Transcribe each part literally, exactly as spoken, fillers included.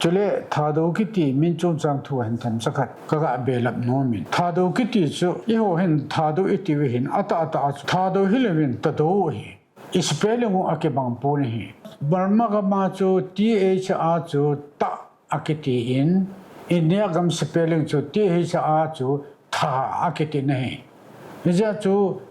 Chule Thadou kiti min chungchang thu hin themcha khat kaga belap nom in. Thadou kiti chu eiho hin Thadou iti u hin, atah atah a chu Thadou hilouvin Tadou ahi. I spelling u akibang pon ahi. Burma gam a chu T H A chu ta akiti in, India gam spelling chu T H A chu tha akiti na ahi. Hijeh chun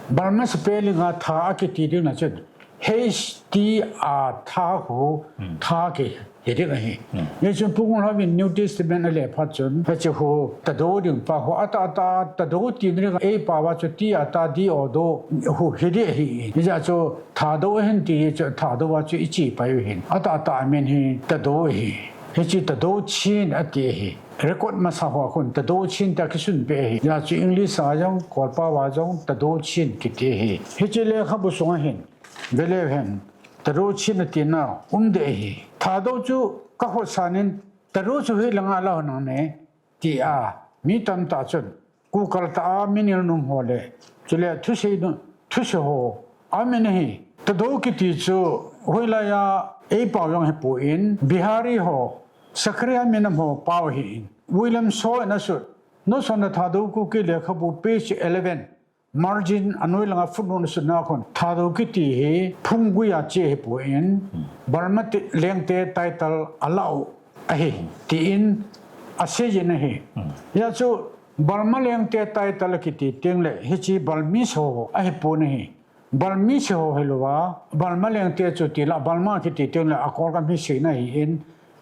Burma spelling a tha akiti ding na chun H T A tha khu, tha kihi ding ahi. Hichun Pu Ngunlhao in New Testament ale phat chun, hiche khu Tadou ding pa khu atah atah a Tadou ti ding, ei pao a chu T A ta D O do khu hi ding ahi. Hijeh chun Thadou ahin ti chu Thadou a chu ichi pai u hin, atah atah a min hi Tadou ahi. Hiche Tadou Chin ati ahi. Record masa ho khun Tadou Chin tia kisun peh ahi. Hijeh chun English a jong, Kawl pao a jong Tadou Chin kiti ahi. Hiche lekhabu sunga hin, veleu hen, Tadou Chin ati na um ding ahi. Thadou chu ka khotsan in, Tadou chu hi langa la ho nang ne, tia mi tamtah chun, kukal tah a mi nilnum ho le, chule thusei nu, thusei ho, amin ahi. Tadou kiti chu, hoilai a, ei pao jong hi pon, Bihari ho, Sakriya minam ho pao ahin. William Shaw in asut, Notes on the Thadou Kuki lekhabu page eleven, margin anoi langa footnote asut na khun, Thadou kiti hi phunggui a che ahi pon, Burma te, lengte title ala u ahi, tin asei jin ahi. Hijeh chun Burma lengte title kiti teng le, hiche Burmese ho ahi pon ahi. Burmese ho hilou a, Burma lengte chu ti la, Burma kiti teng le, a Kawl gam hi seina ahin,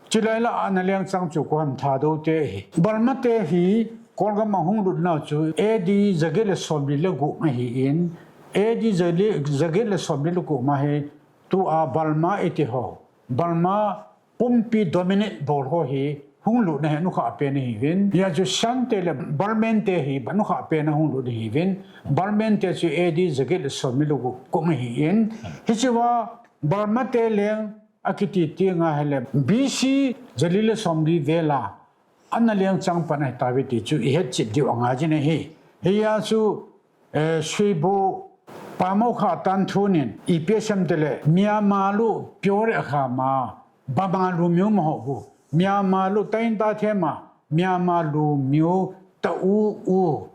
chulai la a ana lengchang chu koi ham, Thadou te ahi. Burma te hi Kawl gam a hung lut nau chu A D jaget le somli le gup ahin, A D jaget le, jaget le somli le gup ma hi tua Burma iti ho, Burma pumpi dominate bol ho hi hung lut na hi anukhah pen ahiuvin. Hijeh chun Shan te le Burman te hi anukhah pen a hung lut ahiuvin. Burman te chu A D jaget le somli le gup kum ahin. Hichea Burma te leng akiti teng ahile B C jali le somli vel a ana lengchang pan ahi tauve ti chu ihet chet diu angai jin ahi. Hijeh chun, eh, Suibu Pamokha Tanthun in ipi asei em tile, Myanmar lu pure akhama, Burma lu miu maho bu. Myanmar lu ta in ta thema, Myanmar lu miu ta u u.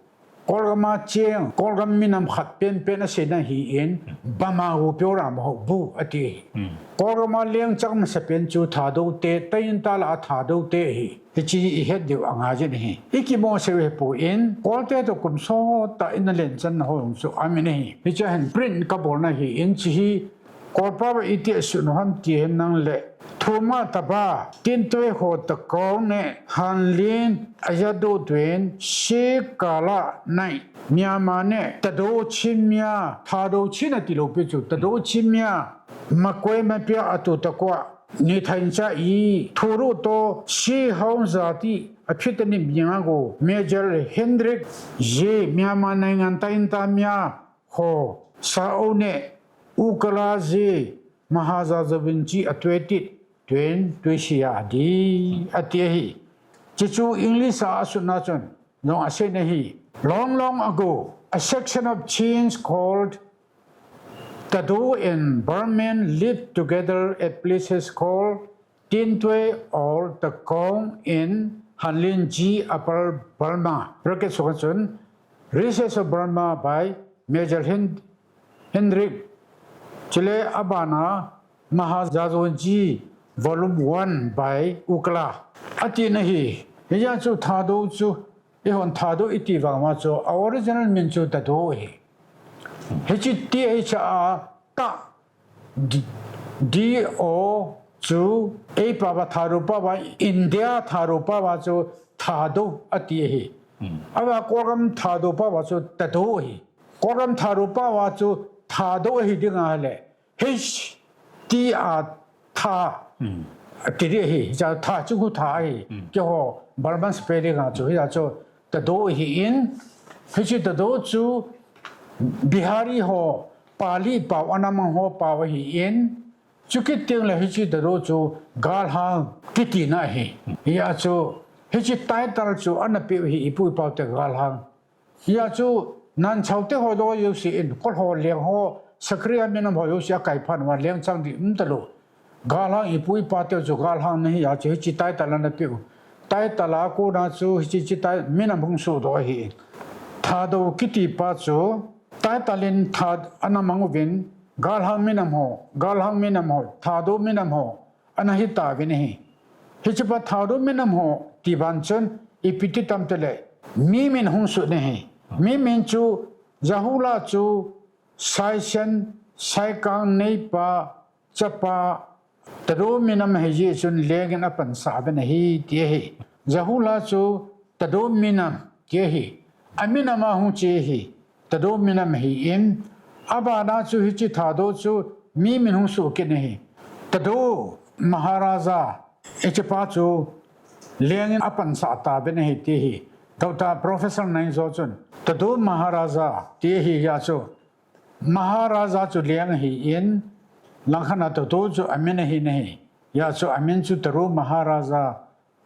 Kawl gam a cheng, Kawl gam minam khat penpen aseina ahin, Burma gu pure a maho bu ati ahi. Kawl gam a lengchang masapen chu Thadou te, ta in ta la a Thadou te ahi. Hiche ihet diu angai jin ahi. Ikimosah u ahi pon, Kawl te toh kum sot tah in ana lenchan na ho jong chu amin ahi. Hiche hin print kabol na ahin, hiche hi Kawl pao a iti asut u ham ti ahin nang le, Thuma Taba, Tintwe ho Takong ne Hanlin ajadoh tuen, Shekala nai, Myanmar ne Tado Chin mia, Thado Chin ati lou pi chu, Tado Chin mia, makoi mapia atu takua, ni thain cha i, thuru to, Shi Hong Zati, aphit ani mianga go, Major Hendrik J, Myanmar naingan ta in ta mia, ho, Sao ne, Ukala J, Mahaja Jawinji a twenty, twenty, twenty a di, ati ahi. Chuchu English a asutna chun, jong asei na ahi. Long long ago, a section of Chin called Tado and Burman lived together at places called Tintwe or Takong in Hanlinji, Upper Burma. Bracket sunga chun, Research of Burma by Major Hen-, Hendrik. Chule abana Mahajajonji, Volume one by Ukala. Ati na ahi. Hijeh chun Thado chu, eihon Thado iti vang ma chu, a original min chu Tado ahi. Hiche T H A ta D-, D O chu, ei pao a Thado pao a, India Thado pao a chu Thado ati ahi. Ava Kawlgam Thado pao a chu Tado ahi. Kawlgam Thado pao a chu Thado ahi ding ahile, H T A tha. Ati ding ahi, cha tha chu khu tha ahi. Keiho Burman spelling a chu, hia chu Tado ahin, hiche Tado chu Bihari ho, Pali pao, ana mang ho pao ahin, chukit teng le hiche Tado chu galhang kiti na ahi. Hia chu, hiche title chu ana peh u ahi, ipu ipau te galhang. Hia chu, Nanchau te ho jouse in, Kol ho, Leng ho, Sakriya minam ho jouse a kai phat uva lengchang ding um talou. Galhang ipu ipa teu chu galhang nahi a chu hiche title ana peh u. Title a kona chu hiche, hiche tai-, minam hung sohdoh ahi. Thadou kiti pa chu title in that ana mang uvin, galhang minam ho, galhang minam ho, Thadou minam ho, ana hitauvin ahi. Hiche pa Thadou minam ho ti ban chun ipi ti tam tile, mi min hung soh nahi. Mi min chu Jahula chu Saisen, Saikang, Neipa, Chapa, Tadou minam ahi jeh chun Leng in apansah uvin ahi ti ahi. Jahula chu Tadou minam ti ahi. Aminam a hung che ahi. Tadou minam ahin, abana chu hiche Thadou chu mi min hung soh kit ahi. Tadou Maharaja, hiche pa chu Leng in apansah tauvin ahi ti ahi. Doctor Professor Naizo chun, Tadou Maharaja ti ahi a chu, Maharaja chu Leng ahin, langkhat a Tadou chu amin ahi nahi. Hia chu amin chu Tadou Maharaja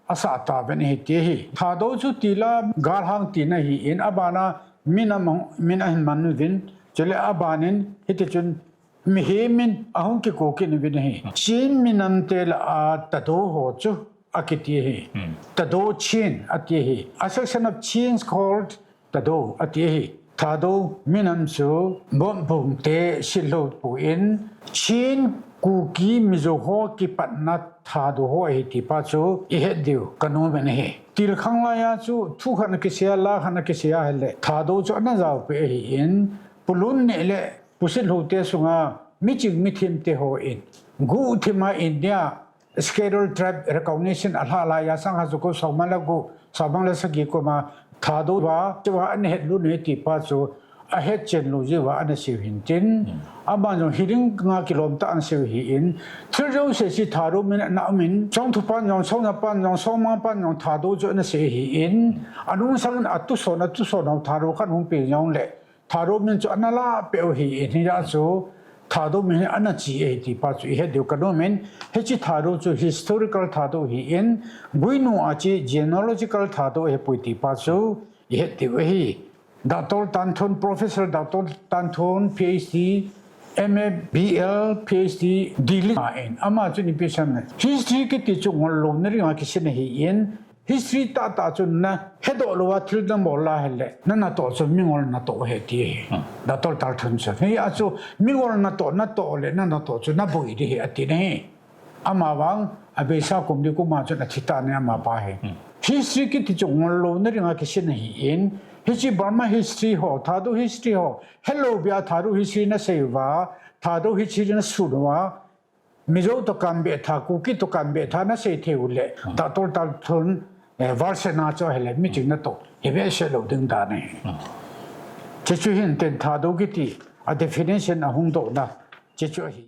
asah tauvin ahi ti ahi. Thadou chu tila galhang tina ahin, abana minam, min ahin man uvin, chule abanin hitichun mihem min ahung kiko kit uvin ahi. Chin minam te lah a Tadou ho chu akiti ahi. Hmm. Tadou Chin ati ahi. A section of Chin called Tadou ati ahi. Thadou minam chu Bopbung te silou pon Chin, Kuki, Mizo ho kipatna Thadou ho ahi ti pa chu ihet diu kanom in ahi. Tilkhang laiya chu thu khat ana kisei a, la khat ana kisei a ahile Thadou chu ana jaopeh ahin, Pu Lun Neh le Pu Sitlhou te sunga miching mithem te hon guhthim a India Scheduled Tribe recognition alhah laiya sangkhat jako somnga le gup, somnga le sagi kum a Thadou va, chua ana hetlut u ahi ti pa chu ahetchen lou jeh uva ana seiu hintin. Hmm. Aban jong hiche dinga kilom tah ana seiu ahin, thil jouse chu Thadou min ana um in, Chongthu pan jong, Songja pan jong, Songmang pan jong Thadou chu ana sei ahin, anung sangin atuson, atuson ho Thadou khat hung peng jongle, Thadou min chu ana lahpeh u ahin, hia chu Thadou min hi ana che ahi ti pa chu ihet diu kanom in, hiche Thadou chu historical Thadou ahin, Guinu a che genealogical Thadou ahipoi ti pa chu ihet diu ahi. Doctor Tanthon, Professor Doctor Tanthon, P H D, M A, B L, P H D, Delhi a in, ama chun ipi asei em le, history kiti chu ngol louna dinga kisin ahin, history tahtah chu nahedoh louva thil nabol a ahile, nanatoh chu mingol natoh ahi ti ahi. Hmm. Doctor Tanthon chun. Hia chu mingol natoh, natoh le nanatoh chu naboi ding ahi ati ahi. Amavang, abeisa kum li kum a chun athi tan ahi amapa hi. Hmm. History kiti chu ngol louna dinga kisin ahin, hiche Burma history ho, Thadou history ho, helou bia Thadou history nasei uva, Thadou history nasun uva, Mizo toh kan behtha, Kuki toh kan behtha nasei thei u le, hmm, Doctor Tanthon, eh, version a chu ahile, miching natoh hi behseh lou ding dan ahi. Hmm. Hiche chu hintin Thadou kiti a definition ahung dohna, hiche chu ahi.